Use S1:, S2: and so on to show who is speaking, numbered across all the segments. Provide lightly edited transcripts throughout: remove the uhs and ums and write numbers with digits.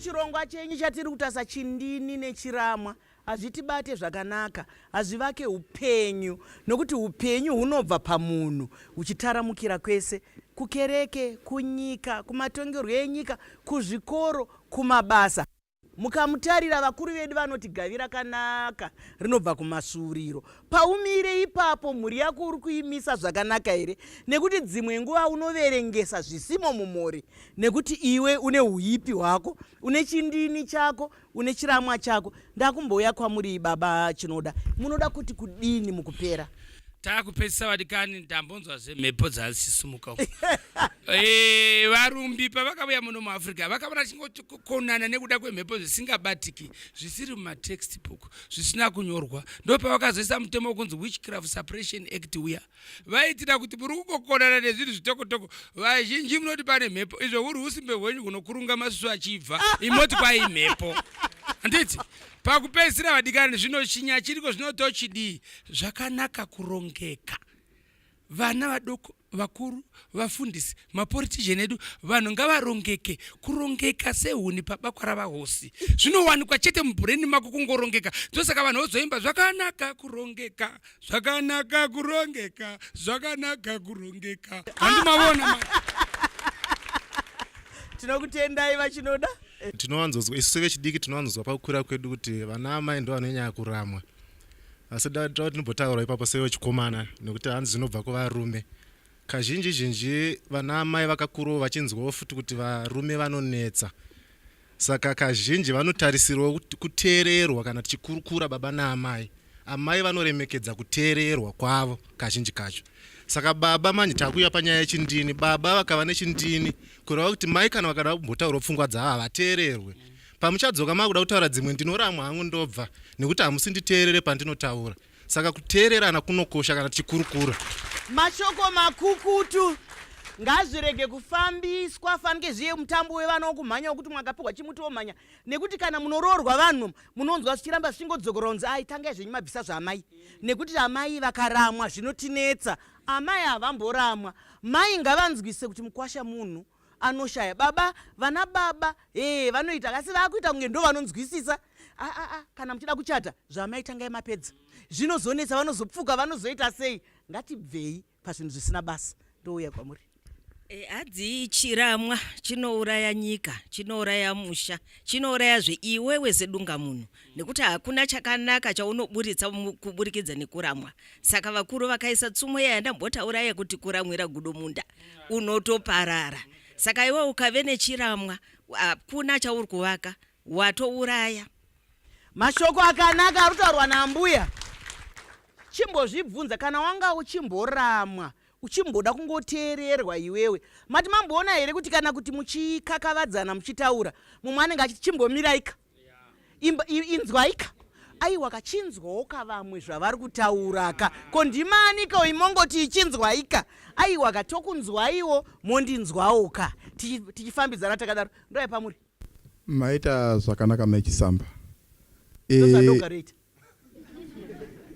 S1: Ndochirongwa chenyu chatiri kutasa chindini nechiramwa hazvitibate zvakanaka, hazvivake upenyu nokuti upenyu hunobva pamunhu huchitaramukira kwese, kukereke, kunyika, kumatongerwo enyika, kuzvikoro, kumabasa. Mukamutarira vakuru vedu vanoti gavi rakanaka rinobva kumasvuuriro. Paumire ipapo mhuri yako uri kuimisa zvakanaka here? Nekuti dzimwe nguva unoverengesa zvisimo mumhuri nekuti iwe une huipi hwako, une chindini chako, une chiramwa chako. Ndakumbouya kwamuri baba Chinoda, munoda kuti kudini mukupera?
S2: Takupedzisa vadikani, ndambonzwa zvemhepo dzasisumuka uko. Eh, varumbi pavakauya muno muAfrica vakavona chingokonana nekuda kwemhepo zvisingabatiki zvisiri mumatextbook zvisina kunyorwa, ndopavakazoisa mutemo wekunzi Witchcraft Suppression Act uya. Vaitira kuti muri kungokonana nezvinhu zvitokotoko, vazhinji munoti pane mhepo, izvo huri usimbe hwenyu hunokurunga masusu achibva imoti kwai mhepo, handiti? Pakupedzisira vadikani, zvino chinya chiriko zvinotochidii? Zvakanaka kurongeka, vana vadoko, vakuru, vafundisi, mapolitician edu, vanhu ngavarongeke. Kurongeka sehuni pabakwa ravahosi zvinowanikwa chete mubhureni mako, kungorongeka. Ndosaka vanhu vozoimba zvakanaka kurongeka, zvakanaka kurongeka, zvakanaka kurongeka. Handimavona ma
S1: Tinokutendai vaChinoda.
S3: Tinowanzozwa isu sevechidiki, tinowanzozwa pakukura kwedu kuti vana amai ndo vanonyanya kuramwa, asi da tinombotaura ipapo sevechikomana nekuti hanzi zvinobva kuvarume. Kazhinji zhinji vana amai vakakurawo vachinzwawo futi kuti varume vanonetsa, saka kazhinji vanotarisirwa kuteererwa kana tichikurukura baba naamai. Amai vanoremekedza kuteererwa kwavo kazhinji kacho. Saka baba manje, takuuya panyaya yechindini, baba vakava nechindini, kureva kuti mai kana vakada kumbotaurawo pfungwa dzavo havateererwe. Pamuchadzoka makuda kutaura dzimwe, ndinoramwa hangu, ndobva nekuti hamusi nditeerere pandinotaura. Saka kuteererana kunokosha kana tichikurukura.
S1: Mashoko makukutu, ngazvirege kufambiswa fanike zviye mutambo wevana wokumhanya wokuti mwakapihwa chimuti womhanya, nekuti kana munoroorwa vanhu munonzwa zvichiramba zvichingodzokora kunzi ai, tangai zvenyu mabvisa zvaamai, nekuti amai vakaramwa zvinotinetsa. Amai havamboramwa, mai ngavanzwise kuti mukwasha munhu anoshaya. Baba, vana baba ee vanoita asi vakuita kunge ndo vanonzwisisa. Aa, kana muchida kuchata zvamai tangai mapedza, zvinozonetsa, vanozopfuka, vanozoita sei? Ngatibvei pazvinhu zvisina basa. Ndouya kwamuri.
S4: Hadzi chiramwa chinouraya nyika, chinouraya musha, chinourayazve iwewe sedunga munhu, nekuti hakuna chakanaka chaunoburitsa kuburikidza nekuramwa. Saka vakuru vakaisa tsumo iya yandambotaura yekuti kuramwira gudo munda unotoparara. Saka iwe ukave nechiramwa, hakuna chauri kuvaka, watouraya.
S1: Mashoko akanaka ari kutaurwa naambuya. Chimbozvibvunza kana wanga uchimboramwa, uchimboda kungoteererwa iwewe. Mati mamboona here kuti kana kuti muchikakavadzana muchitaura, mumwe anenge achiti chimbomiraika, inzwaika, aiwa kachinzwaoka vamwe zvavari kutauraka, ko ndimani ko imongoti ichinzwaika, aiwa katokunzwaiwo mondinzwaoka, tichifambidzana takadaro. Ndoya pamuri.
S5: Maita zvakanaka mai Chisamba.
S1: Ndozvandogaroita.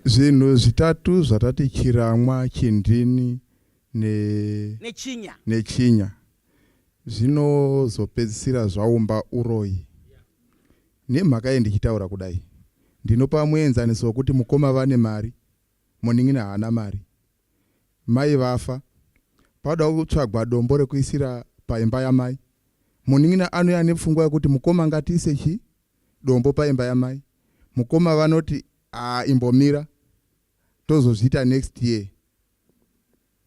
S5: Zvinhu zvitatu zvatati chiramwa, chindini
S1: nechinya,
S5: nechinya zvinozopedzisira zvaumba uroyi. Nemhaka yei ndichitaura kudai? Ndinopa muenzaniso wekuti mukoma vane mari, munin'ina haana mari. Mai vafa, pauda kutsvagwa dombo rekuisira paimba yamai. Munin'ina anouya nepfungwa yekuti mukoma ngatiise chi dombo paimba yamai. Mukoma vanoti haa imbomira tozozviita next year.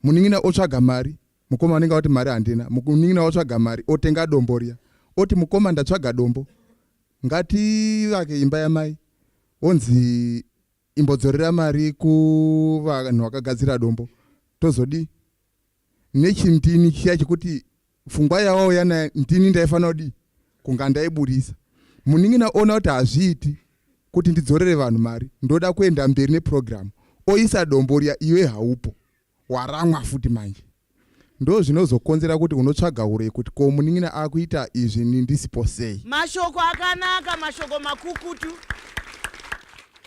S5: Munin'ina otsvaga mari, mukoma vanenge vati mari handina. Munin'ina otsvaga mari otenga dombo riya. Oti mukoma ndatsvaga dombo ngativake imba yamai. Onzi imbodzorera mari kuvanhu vakagadzira dombo, tozodii nechindini chiya chekuti pfungwa yawauya nayo ndini ndaifanira kudii kunga ndaiburisa. Munin'ina ona kuti hazviiti kuti ndidzorere vanhu mari, ndoda kuenda mberi nepurogiramu, oisa dombo riya, iwe haupo, waramwa futi manje. Ndo zvinozokonzera kuti unotsvaga uroyi kuti ko munin'ina akuita izvi ni ndisipo sei.
S1: Mashoko akanaka, mashoko makukutu.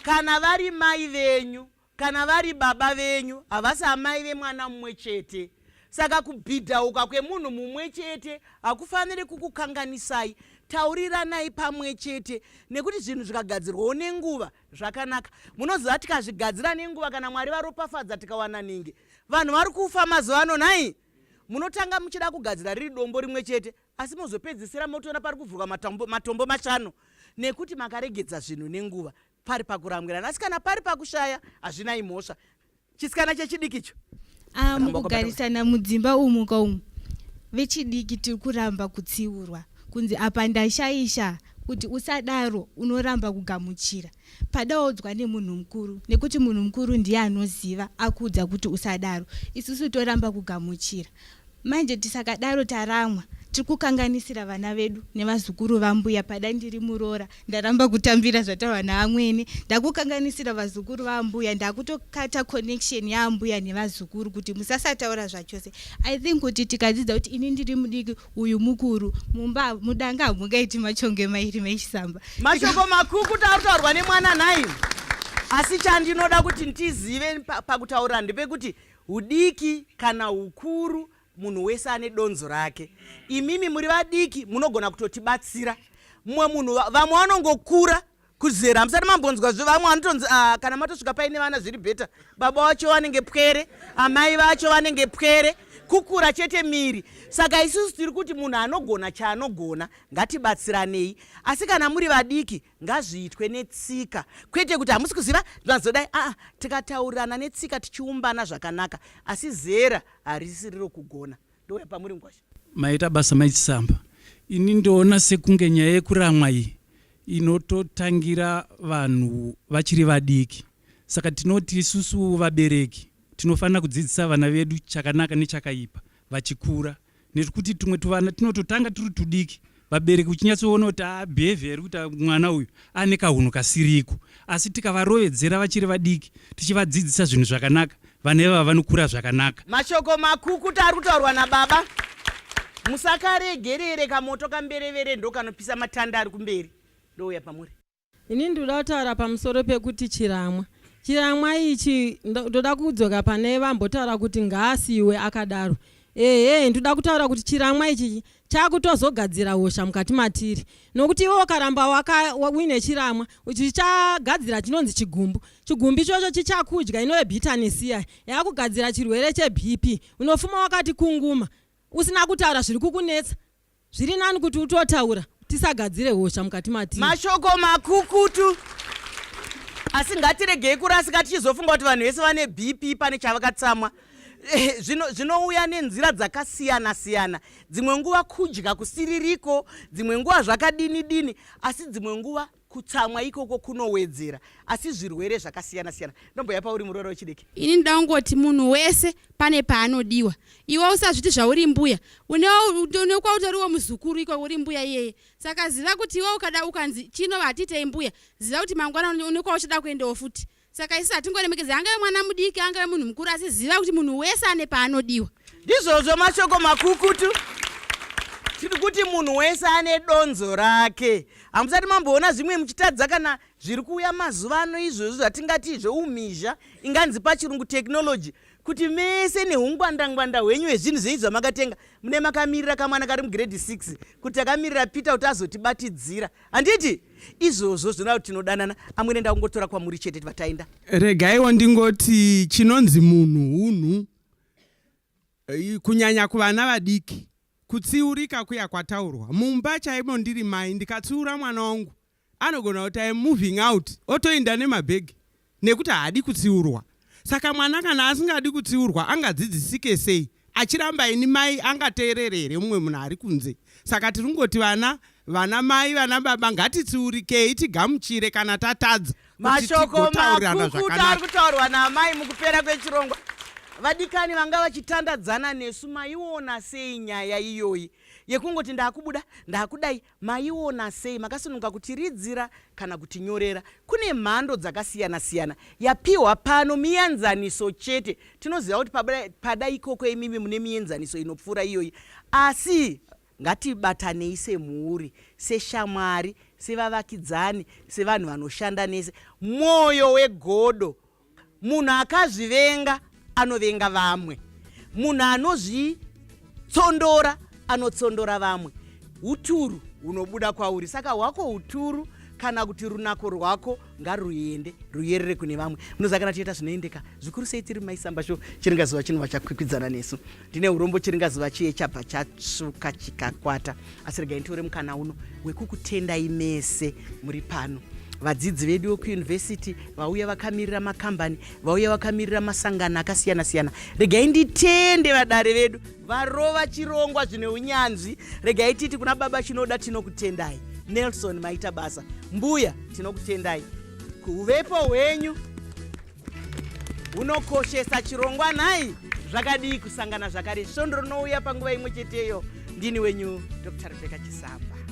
S1: Kana vari mai venyu, kana vari baba venyu, havasi amai vemwana mumwe chete. Saka kubhidhauka kwemunhu mumwe chete hakufaniri kukukanganisai. Tauriranai pamwe chete nekuti zvinhu zvikagadzirwawo nenguva zvakanaka. Munoziva tikazvigadzira nenguva kana Mwari varopafadza tikawana nhingi. Vanhu vari kufa mazuva ano nhai? Munotanga muchida kugadzira riri dombo rimwe chete asi mozopedzisira motoona pari kuvhurwa matombo, matombo mashanu nekuti makaregedza zvinhu nenguva. Pari pakurambwirana asi kana pari pakushaya hazvinai mhosva. Chisikana chechidiki icho.
S6: Ah, mukugarisana mudzimba umu ka umu vechidiki tiri kuramba kutsiurwa kunzi apa ndashaisha kuti usadaro unoramba kugamuchira padaodzwa nemunhu mukuru nekuti munhu mukuru ndiye anoziva akuudza kuti usadaro isusu toramba kugamuchira Manje tisakadaro taramwa tiri kukanganisira vana vedu nevazukuru vambuya pada ndiri muroora ndaramba kutambira zvataurwa naamwene ndakukanganisira vazukuru vaambuya ndakutokata connection yaambuya nevazukuru kuti musasataura zvachose i think kuti tikadzidza kuti ini ndiri mudiki uyu mukuru mumba mudanga hamungaiti machonge mairi mechisamba
S1: Mashoko makukutu ari kutaurwa nemwana nhai asi chandinoda kuti ndizive pakutaurira ndepekuti Hudiki kana hukuru munhu wese ane donzo rake. Imimi muri vadiki munogona kutotibatsira. Mumwe munhu vamwe vanongokura kuzera hamusati mambonzwa zve vamwe vanotonzi ah, kana matosvika paine vana zviri better. Baba vacho vanenge pwere, amai vacho vanenge pwere, kukura chete miri. Saka isusu tiri kuti munhu anogona chaanogona ngatibatsiranei. Asi kana muri vadiki Ngazviitwe netsika kwete kuti hamusi kuziva zvazodai aa tikataurirana netsika tichiumbana zvakanaka asi zera harisi riro kugona ndouya pamuri ngwasha.
S7: Maita basa mai Chisamba. Ini ndoona sekunge nyaya yekuramwa iyi inototangira vanhu vachiri vadiki. Saka tinoti isusu vabereki tinofanira kudzidzisa vana vedu chakanaka nechakaipa vachikura. Nekuti tumwe tuvana tinototanga turi tudiki vabereki uchinyatsoona kuti ah, behavior iri kuita mwana uyu ane kahunhu kasiriko. Asi tikavarovedzera vachiri vadiki tichivadzidzisa zvinhu zvakanaka, vana ivava vanokura zvakanaka.
S1: Mashoko makukutu ari kutaurwa nababa. Musakaregerere kamoto kamberevere ndokanopisa matanda ari kumberi. Ndouya pamuri.
S8: Ini ndinoda kutaura pamusoro pekuti chiramwa. Chiramwa ichi ndoda kudzoka pane vambotaura kuti ngaasiiwe akadaro. Ehe, ndoda kutaura kuti chiramwa ichi chakutozogadzira hosha mukati matiri. Nokuti iwe ukaramba waka uine chiramwa, chichagadzira chinonzi chigumbu. Chigumbu ichocho chichakudya inove bitterness iya yakugadzira chirwere cheBP. Unofuma wakati kunguma usina kutaura zviri kukunetsa. Zviri nani kuti utotaura tisagadzire hosha mukati matiri.
S1: Mashoko makukutu. Asi ngatiregei kurasika tichizofunga kuti vanhu vese vane BP pane chavakatsamwa. Eh, zvinouya nenzira dzakasiyana siyana. Dzimwe nguva kudya kusiririko, dzimwe nguva zvakadini dini, asi dzimwe nguva Kutsamwa ikoko kunowedzera asi zvirwere zvakasiyana siyana. Ndomboya pauri muroora wechidiki.
S9: Ini ndoda kungoti munhu wese pane paanodiwa. Iwe usazviti zvauri mbuya. Une une kwautoriwo muzukuru ikoko uri mbuya iyeye. Saka ziva kuti iwe ukada ukanzi chino hatiitei mbuya, ziva kuti mangwana une kwauchada kuendawo futi. Saka isu hatingoremekedzi angave mwana mudiki angave munhu mukuru asi ziva kuti munhu wese ane paanodiwa.
S1: Ndizvozvo mashoko makukutu. Tiri kuti munhu wese ane donzo rake. Hamusati mamboona zvimwe muchitadza kana zviri kuuya mazuva ano izvozvo zvatingati zveumhizha inganzi pachirungu technology kuti mese nehungwandangwanda hwenyu hwezvinhu zvenyu zvamakatenga mune makamirira kamwana kari mugrade 6 kuti takamirira Peter kuti azotibatidzira. Handiti? Izvozvo zvinoda kuti tinodanana. Amwene ndakungotora kwamuri chete vataenda.
S10: Regaiwo ndingoti chinonzi munhu hunhu kunyanya kuvana vadiki kutsiurika kuya kwataurwa mumba chaimo ndiri mai ndikatsiura mwana wangu anogona kuti im moving out otoinda nemabhegi nekuti haadi kutsiurwa saka mwana kana asingadi kutsiurwa angadzidzisike sei achiramba ini mai angateerere here mumwe munhu ari kunze saka tiri kungoti vana vana mai vana baba ngatitsiurikei tigamuchire kana tatadza
S1: mashoko makukutu ari kutaurwa naamai mukupera kwechirongwa vadikani vanga vachitandadzana nesu maiona sei nyaya iyoyi yekungoti ndakubuda ndakudai Maiona sei? Makasununguka kutiridzira kana kutinyorera. Kune mhando dzakasiyana siyana. Yapihwa pano miyanzaniso chete. Tinoziva kuti pada ikoko imimi mune mienzaniso inopfuura iyoyi. Asi ngatibatanei semhuri, seshamwari, sevavakidzani, sevanhu vanoshanda nese. Mwoyo wegodo Munhu akazvivenga anovenga vamwe. Munhu anozvitsondora anotsondora vamwe. Uturu hunobuda kwauri. Saka hwako uturu kana kuti runako rwako ngaruende ruyerere kune vamwe. Munoziva kana tichiita zvinoendeka zvikuru sei tiri maisamba sho chiringazuva chinova chakwikwidzana nesu. Ndine urombo chiringazuva chiye chabva chatsvuka chikakwata, asi regai nditore mukana uno wekukutendai mese muri pano vadzidzi vedu vekuyunivhesiti vauya vakamirira makambani vauya vakamirira masangano akasiyana siyana. Regai nditende vadare vedu varova chirongwa zvine unyanzvi. Regai titi kuna baba Chinoda, tinokutendai. Nelson, maita basa. Mbuya, tinokutendai, kuvepo hwenyu hunokoshesa chirongwa. Nhai, zvakadii kusangana zvakare svondo rinouya panguva imwe cheteyo? Ndini wenyu Dr Rebecca Chisamba.